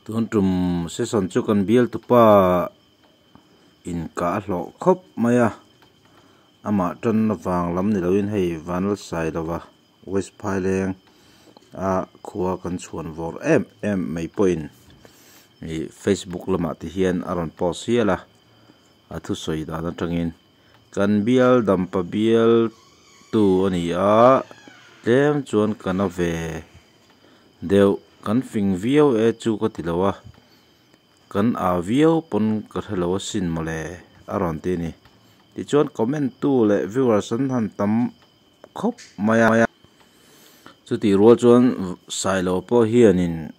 Tun tum session chu kan bial tupa inkah a hlawh khawp mai a, amah tan avang lam ni loin hei Vanlalsailova West Phaileng a khua kan chhuan vawr em em mai pawhin ih Facebook lamah te hian a rawn post hial a, a thusawi dan atangin kan bial dampa bial tu a ni a, tlem chuan ka na ve deuh. Kan fing viau e chu ka ti lo a, kan aa viau pawn ka hre lo asin mawle a rawn ti a ni. Tichuan comment tu leh viewers an han tam khawp mai a. Chutih rual chuan Sailo pawh hianin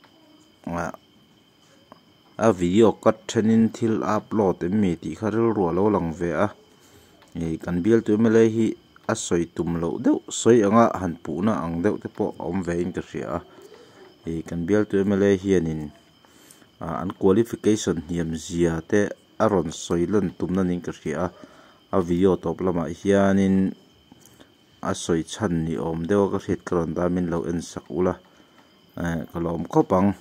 a video cut thenin thil a upload em mi tih kha rilru a lo lang ve a. Ih kan bialtu mla hi a sawi tum loh deuh sawi anga han puhna ang deuh te pawh a awm ve in ka hria a. Ih kan bialtu mla hianin ah an qualification hniam zia te a rawn sawi lan tumna niin ka hria a. A video tawp lamah hianin a sawi chhan ni awm deuh a ka hriat ka rawn dah min lo en sak ula eh ka lawm khawp ang.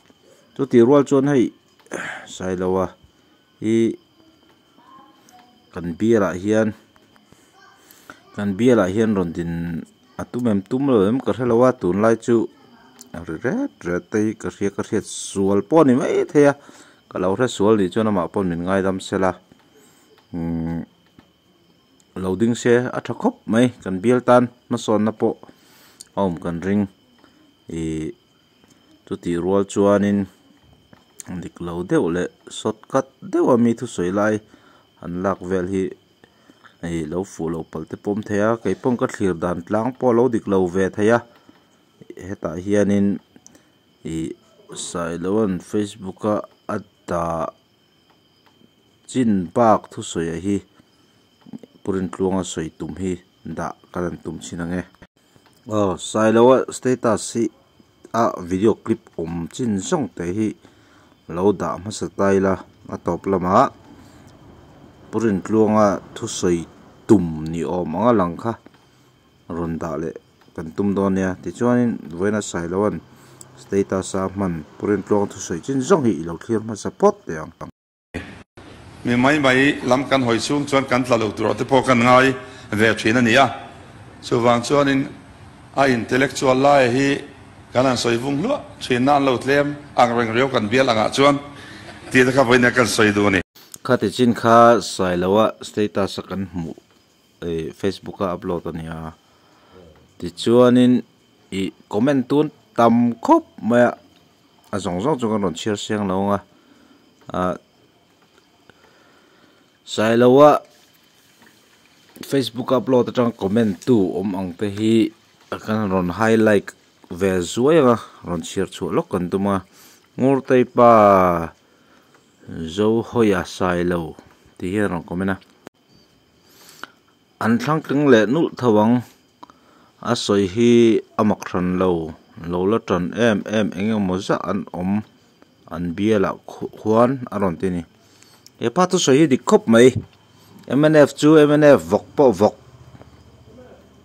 Chutih rual chuan hei Sailoa hi kan bialah hian kan bialah hian rawn din a tum em tum lo em ka hre lo a tunlai chu ri ret ret te hi ka hria ka hriat sual pawh a ni maithei a ka lo hre sual nih chuan amah pawh min ngaidam sela umm lo ding se a tha khawp mai kan bial tan hmasawnna pawh a awm kan ring ihh. Chutih rual chuanin dik lo deuh leh shortcut deuh a mi thusawi lai an lak vel hi hei lo fuh lo palh te pawm thei a kei paw'n ka thlir dan tlang pawh a lo dik lo ve thei a hetah hianin ih Sailoa'n Facebook a a dah chin bak thusawi ah hi Purintluanga sawi tum hi dah ka rawn tum chhin ang e. Aw Sailoa status hi a video clip awm chin zawng te hi lo dah hmasa ta ila a tawp lamah Pu Rintluanga thusawi tum ni awm anga lang kha rawn dah leh kan tum dawn nia tichuanin vawiina Sailoa'n status a hman Pu Rintluanga thusawi chin zawng hi i lo thlir hmasa phawt teh ang. Mi mai mai lam kan hawi chhung chuan kan tla lo tur te pawh kan ngai ve thin a ni a. Chuvang chuanin a intellectual lai hi kan han sawi vung hluah thin na an lo tlem ang reng riau kan bial angah chuan tih te kha vawiin kan sawi duh a ni. Khati chin kha Sailoa status a kan hmuh Facebook a upload a nia. Tichuanin ih comment tun tam khawp mai a. A zawng zawng chu kan rawn chhiar siang lo ang a ah Sailoa Facebook upload atang comment tu awm ang te hi kan rawn highlight ve zuai ang a rawn chhiar chhuah lawk kan tum a Ngurtei pa Zohawia Sailo tih hian a rawn comment a. An thlangtling leh nulh tho ang. A sawi hi a mak hran lo. Lo la tan em em eng emaw zah an awm an bialah khuan a rawn ti a ni. He pa chu sawi hi dik khawp mai. Mnf chu mnf vawk pawh vawk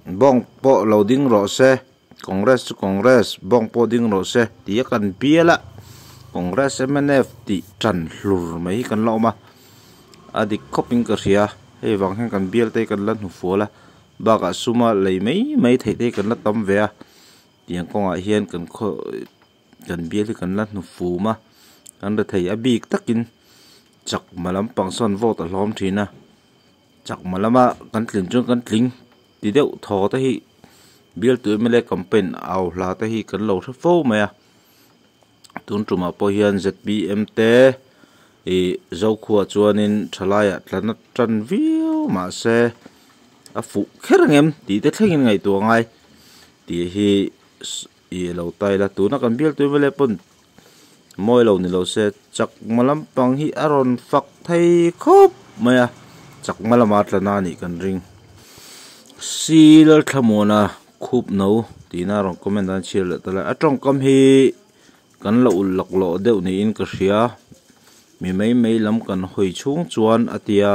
bawng pawh lo ding rawh se, Congress chu Congress bawng pawh ding rawh se tih a kan bial a. Congress mnf tih tan hlur mai hi kan la awm a. A dik khawpin ka hria, hei vang hian kan bial te hi kan la hnu fual a, bakah suma lei mai mai theih te hi kan la tam ve a, tiang kawngah hian kan khaw kan bial hi kan la hnu fum a, kan ri thei a bik takin chakma lampang sawn vote a hlawm thin a, chakma lama kan tlin chuan kan tling ti deuh thaw te hi bial tu mla campaign au hla te hi kan lo hre fo mai a. Tun tumah pawh hian zpm te ih Zokhua chuanin thalaiah tlan a tan viau mahse a fuh kher ang em tih te thlengin ngaihtuah ngai tih hi ih lo ta ila tuna kan bial tui vel pawn mawi lo ni lo se chakma lampang hi a rawn fak thei khawp mai a chakma lama tlan a nih kan ring sil thlamuana. Khup no tihna a rawn comment a chhiar leh ta lai a tawngkam hi kan la ulh lak lawh deuh niin ka hria mi mai mai lam kan hawi chhung chuan a tia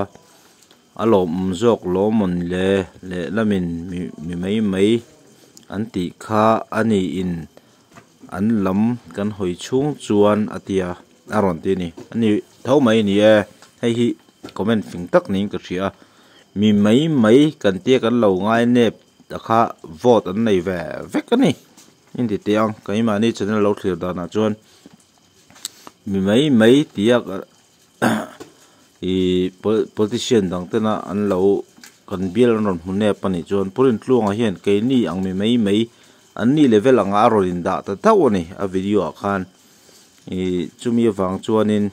a lawmawm zawk lawmawn le lehlamin mi mai mai an tih kha a niin an lam kan hawi chhung chuan a tia. a rawn ti a ni. A ni tho mai a ni e, hei hi comment fing tak niin ka hria a, mi mai mai kan tia kan lo ngai nep ta kha vote an nei ve vek a ni. Inti teh ang, keimahni channel lo thlir danah chuan mi mai mai tia ih politician dang tena an lo kan bial an rawn hmu nep a nih chuan Purintluanga hian keini ang mi mai mai an ni level anga a rawn indah ta tauh a ni a video ah khan ih chumi avang chuanin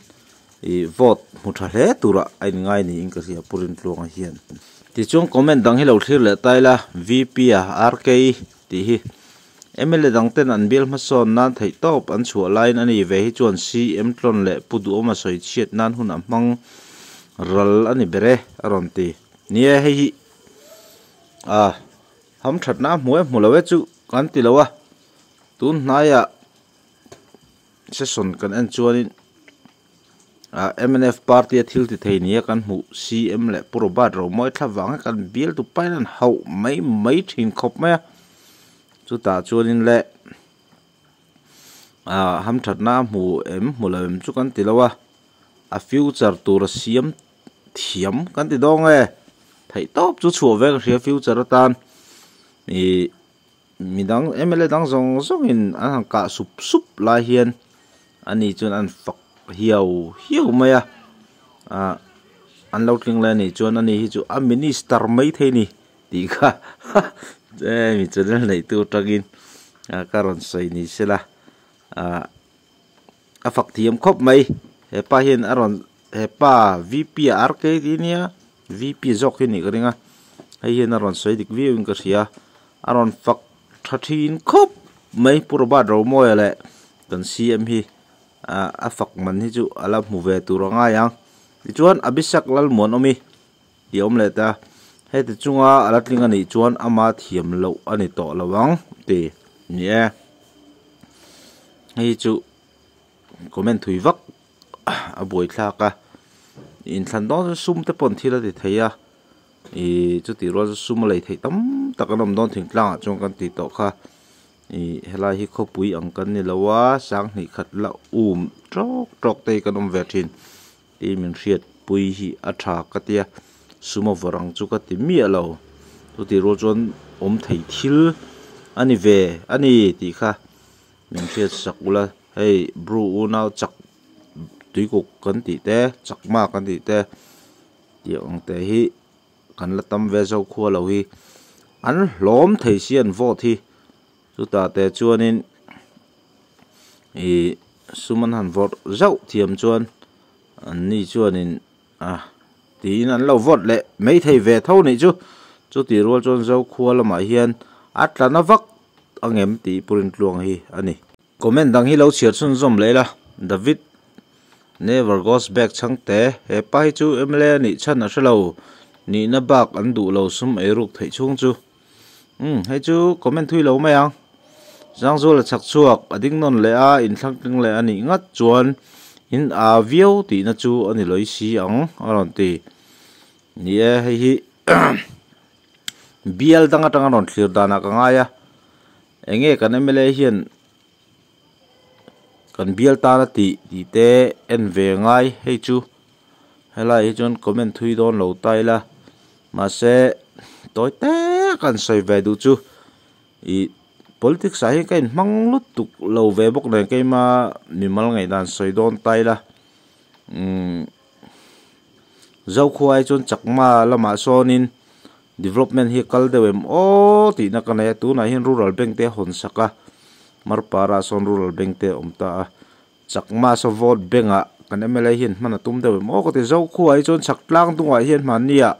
ih vote hmu tha hle turah a inngai niin ka hria Purintluanga hian. Tichuan comment dang hi lo thlir leh ta ila V_P a R_K tih hi. Mla dang ten an bial hmasawn nan theih tawp an chhuah laiin a ni ve hi chuan CM tlawn leh Pu Duhawma sawi chhiat nan hun a hmang ral a ni ber e a rawn ti. Ni e hei hi a hamthatna a hmu e hmu lo e chu kan ti lo a, tun hnaiah session kan en chuanin Mnf party a thil ti thei nia kan hmuh CM leh Pu Robert Romawi thla vang hi kan bial tu pain an hauh mai mai thin khawp mai a chutah chuanin le ah hamthatna a hmu em hmu lo em chu kan ti lo a a future tur a siam thiam kan ti dawng e theih tawp chu chhuah ve ka hria future atan ih. Midang mla dang zawng zawngin an han kah sup sup lai hian ani chuan an fak hiau hiau mai a ah an lo tling lai anih chuan ani hi chu a minister mai thei a ni tih kha hemi channel neih tu atangin ka rawn sawi ni sela ah a fak thiam khawp mai hepa hian a rawn hepa V_P a R_K tih ania V_P zawk hi a nih ka ring a hei hian a rawn sawi dik viau in ka hria. A rawn fak tha thin khawp mai Pu Robert Romawia leh kan CM hi a fak man hi chu a la hmu ve tur a ngai ang. Tichuan Abhishek Lalmuanawmi tih a awm leh ta, heti chunga a la tling a nih chuan ama thiam loh a ni tawh lo ang ti ni e. Hei chu comment thui vak a buaithlak a, inthlan dawn chu sum te pawh an thil a ti thei a. Ihh chutih rual chu sum a lei theih tam tak an awm dawn thingtlang ah chuan kan tih tawh kha ihh helai hi khawpui ang kan ni lo a sanghnih khat la um tawk tawk te hi kan awm ve thin tih min hriat pui hi a tha ka tia sum a vawrh ang chu ka ti miah lo chutih rual chuan awm thei thil a ni ve a ni tih kha min hriat sak ula hei bru unau chak tuikuk kan tih te chakma kan tih te. Tih ang te hi kan la tam ve zo khua lo hi an hlawm thei si an vote hi chutah te chuanin ih sum an han vawrh zauh thiam chuan an ni chuanin a tiin an lo vote leh mai thei ve tho nih chu chutih rual chuan zo khua lamah hian a tla na vak ang em tih Purintluang hi a ni. Comment dang hi lo chhiar chhunzawm leh ila, David never goes back chhangte, he pa hi chu mla a nih chhan a hre lo, nihna bak an duh lo sum eiruk theih chhung chu. Umm hei chu comment thui lo mai ang. Zangzuala chhak chhuak a ding nawn leh a, inthlang tling leh a nih ngat chuan in aa viau tihna chu a ni lawih si ang a rawn ti. Ni e, hei hi bial dang atanga rawn thlir danah ka ngai a. Enge kan mla hian kan bial tan a tih tih te en ve ngai hei chu helai hi chuan comment thui dawn lo ta ila mahse tawi tak an sawi ve duh chu ih politics ah hian ka inhmang lutuk lo ve bawk nen keima mimal ngaihdan sawi dawn ta ila umm Zokhua hi chuan chakma lamah sawnin development hi a kal deuh em aw tihna ka nei a tunah hian rural bank te a hawn sak a Marpara sawn rural bank te a awm ta a chakma saw vote bank ah kan mla hian hman a tum deuh em aw ka ti Zokhua hi chuan chhak tlang dungah hian hmanni ah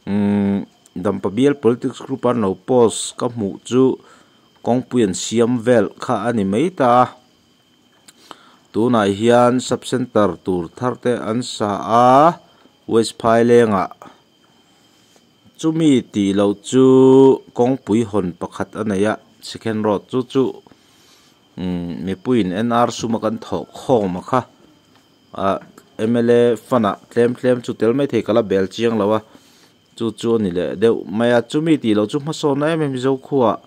umm Dampa bial politics group a an lo post ka hmuh chu kawngpui an siam vel kha a ni mai ta a. Tunah hian sub center tur thar te an sa a West Phailengah chumi tih loh chu kawngpui hawn pakhat a nei a second road chu chu umm mipuiin N_R suma kan thawh khawm a kha ah m_l_a fund ah tlem tlem chu tel maithei ka la bel chiang lo a chu chu a ni leh deuh mai a chumi tih loh chu hmasawn em em Mizo khuaah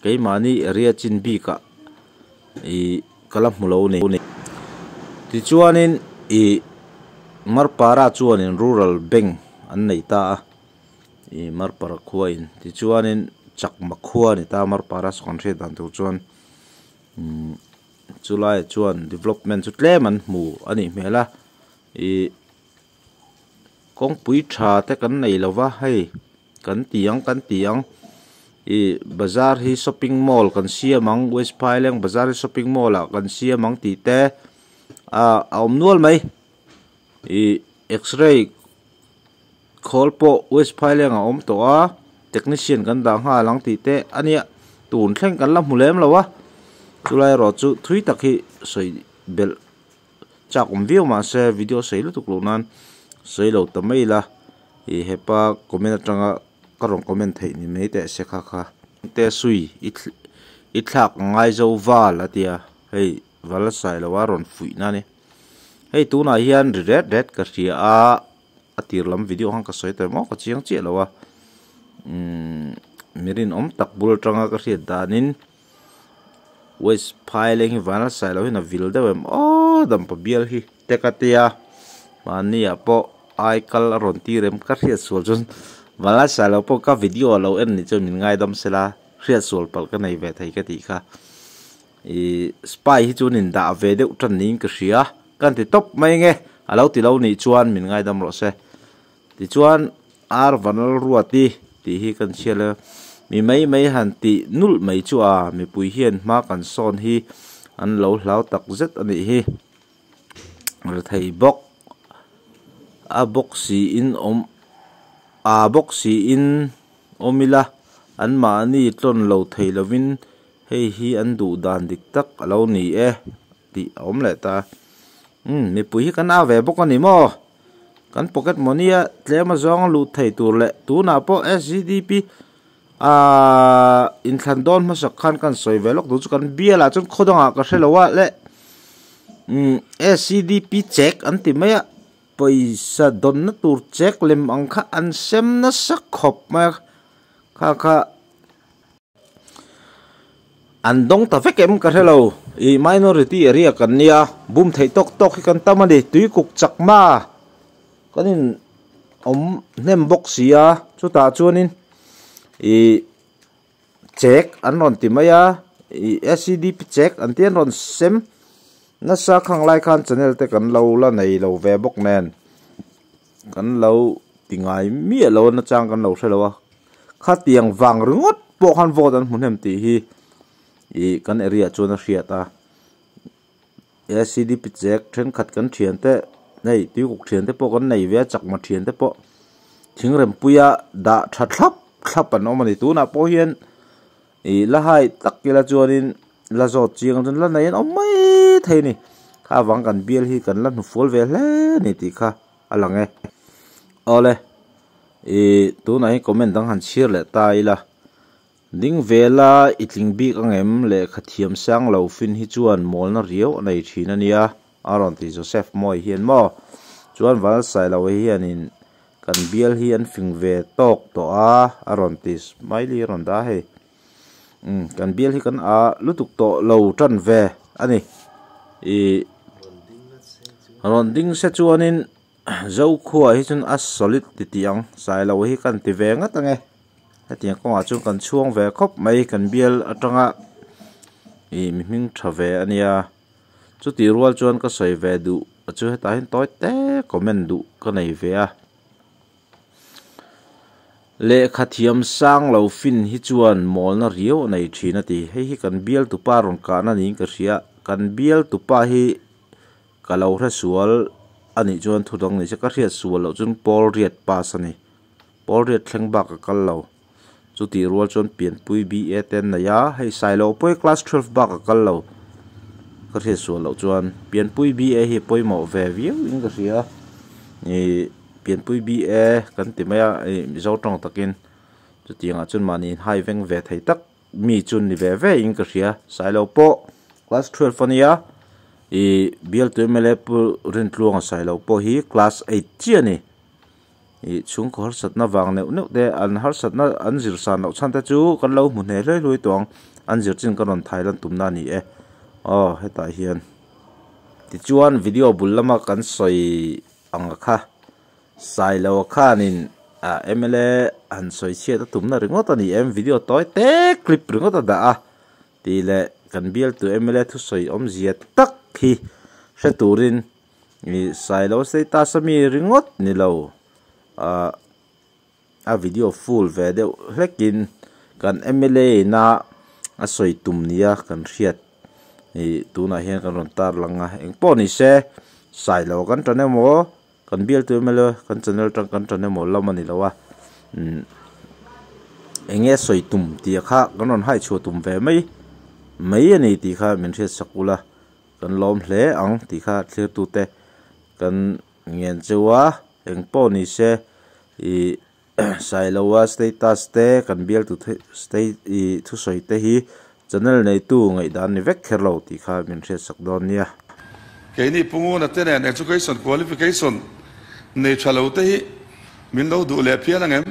keimahni area chin bikah ih ka la hmu lo a ni. Tichuanin ih Marpara chuanin rural bank an nei ta a ih Marpara khuain tichuanin chakma khua a ni ta Marpara saw kan hriat dan tur chuan umm chulaiah chuan development chu tlem an hmu a nih hmel a ih kawngpui tha te kan nei lo va hei kan ti ang kan ti ang ih bazar hi shopping mall kan siam ang west phaileng bazar hi shopping mall ah kan siam ang tih te ah a awm nual mai ih x-ray khawl pawh west phaileng a awm tawh a technician kan dah nghal ang tih te a nia tun thleng kan la hmu lem lo a chulai erawh chu thui tak hi sawi belh. Chak awm viau mahse video sawi lutuk loh nan sawi lo ta mai ila ih hepa comment atanga ka rawn comment theih ni mai teh se kha kha. Te sui i i thlak a ngai zo val a tia hei val a sai lo a rawn fuih na a ni. Hei tunah hian ri ret ret ka hria a a tir lam video khan ka sawi tawh em aw ka chiang chiah lo a umm mi rinawm tak bul atanga ka hriat danin. West Phaileng hi van a sai loh hian a vil deuh em aw dampa bial hi te ka tia mahni ah pawh ai kal a rawn tir em ka hriat sual chuan van a sai loh pawh ka video a lo en nih chuan min ngaidam sela hriat sual palh ka nei ve thei ka tih kha ih spy hi chu an in dah ve deuh tan niin ka hria ka ti tawp mai nge a lo ti lo nih chuan min ngaidam rawh se. Tichuan Ar Vanal Ruati tih hi kan chhiat a, mi mai mai han tih nulh mai chu a, mipui hian hma kan sawn hi an lo hlau tak zet a nih hi. Rethei bawk a bawk siin awm a bawk siin awm ila anmahni tlawn lo thei lovin hei hi an duh dan dik tak a lo ni e tih a awm leh ta. Umm mipui hi kan a ve bawk a ni maw? Kan pocket money a tlem a zawng a luh thei tur leh tunah pawh SGDP aaa inthlan dawn hmasak khan kan sawi ve lawk tur chu kan bial ah chuan khaw dangah ka hre lo a leh umm SGDP check an ti mai a pawisa dawnna tur check lem ang kha an sem nasa khawp mai a kha kha. An dawng ta vek em ka hre lo. Ih minority area kan nia, bum theih tawk tawk hi kan tam a ni. Tuikuk chakma kan in awm hnem bawk si a, chutah chuanin ih check an rawn ti mai a, ih SCDP check an tih an rawn sem nasa khang lai khan channel te kan lo la nei lo ve bawk nen kan lo ti ngai miah lo a nachang kan lo hre lo a. Khatiang vang ringawt pawh khan vote an hmu hnem tih hi ih kan area chuan a hriat a. ACDP chek thenkhat kan thian te hei tuikuk thian te pawh kan nei ve a chakma thian te pawh thingrempuia dah tha thlap thlap an awm a ni. Tunah pawh hian ih la hai tak ila chuanin la zawt chiang chuan la nei an awm mai thei a ni. Kha avang kan bial hi kan la hnufual ve hle a ni tih kha a lang e. Awle. Ih tunah hi comment dang han chhiar leh ta ila ding vela i tling bik angem lehkha thiam sang lo fin hi chuan mawlna riau a nei thin a nia a rawn ti Joseph Mawi hian maw chuan Valsailo hianin kan bial hi an fing ve tawk tawh a a rawn ti smiley a rawn dah a hei umm kan bial hi kan a lutuk tawh lo tan ve a ni ih rawn ding se chuanin. Zokhua hi chuan a solid ti tih ang sailo hi kan ti ve ngat ange hetiang kawngah chuan kan chhuang ve khawp mai kan bial atanga ih mi hming tha ve a nia chutih rual chuan ka sawi ve duh chu hetah hian tawi te comment duh ka nei ve a lehkha thiam sang lo fin hi chuan mawlna riau a nei thin a ti hei hi kan bial tupa rawn kahna niin ka hria kan bial tupa hi. Ka lo hre sual a nih chuan thu dang ni se ka hriat sual loh chuan pawl riat pass a ni. Pawl riat thleng bak a kal lo. Chutih rual chuan pianpui BA te an nei a, hei Sailo pawh hi class 12 bak a kal lo. Ka hriat sual loh chuan pianpui BA hi a pawimawh ve viau in ka hria. Ih pianpui BA kan ti mai a ih Mizo tawng takin chutiangah chuan mahni inhai veng ve thei tak. Mi chu ni ve ve in ka hria Sailo pawh class 12 a nia ih bialtu mla pu Rintluanga Sailo pawh hi class 8 chiah a ni ih chhungkaw harsatna vang neuh neuh te an harsatna an zir san loh chhan te chu kan lo hmu hneh hlui hlui tawh ang an zir chin ka rawn thai lan tumna a ni e aw hetah hian. Tichuan video bul lama kan sawi ang kha Sailoa khanin mla han sawi chhiat a tumna ringawt a ni em video tawi te clip ringawt a dah a tih leh kan bialtu mla thusawi awmzia tak hi hre turin ih Sailoa status a mi ringawt ni lo ah a video full ve deuh hlekin kan mla ina a sawi tum nia kan hriat ih tunah hian kan rawn tar lang a engpawh ni se Sailoa kan tan emaw kan bialtu mla kan channel atang kan tan emaw lam a ni lo a umm eng nge sawi tum tih kha kan rawn hai chhuah tum ve mai mai a ni tih kha min hriat sak ula kan lawm hle ang tih kha thlir tute kan ngen cheu a engpawh ni se ih Sailoa status te kan bialtu state ih thusawi te hi channel neitu ngaihdan ni vek kher lo tih kha min hriat sak dawn nia. Keini Punguna te nen education qualification nei tha lo te hi min lo duh leh phian ang em?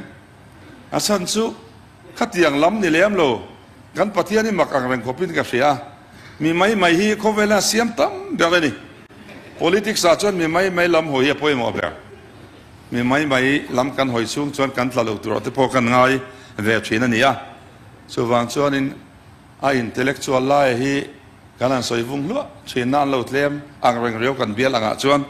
A chhan chu khatiang lam ni lem lo kan Pathian hi mak ang reng khawpin ka hria a, mi mai mai hi khawvela siam tam ber a ni. Politics ah chuan mi mai mai lam hawi hi a pawimawh ber. Mi mai mai lam kan hawi chhung chuan kan tla lo tur ah te pawh kan ngai ve thin a ni a. Chuvang chuanin a intellectual lai hi kan han sawi vung hluah thin na an lo tlem ang reng riau kan bial angah chuan.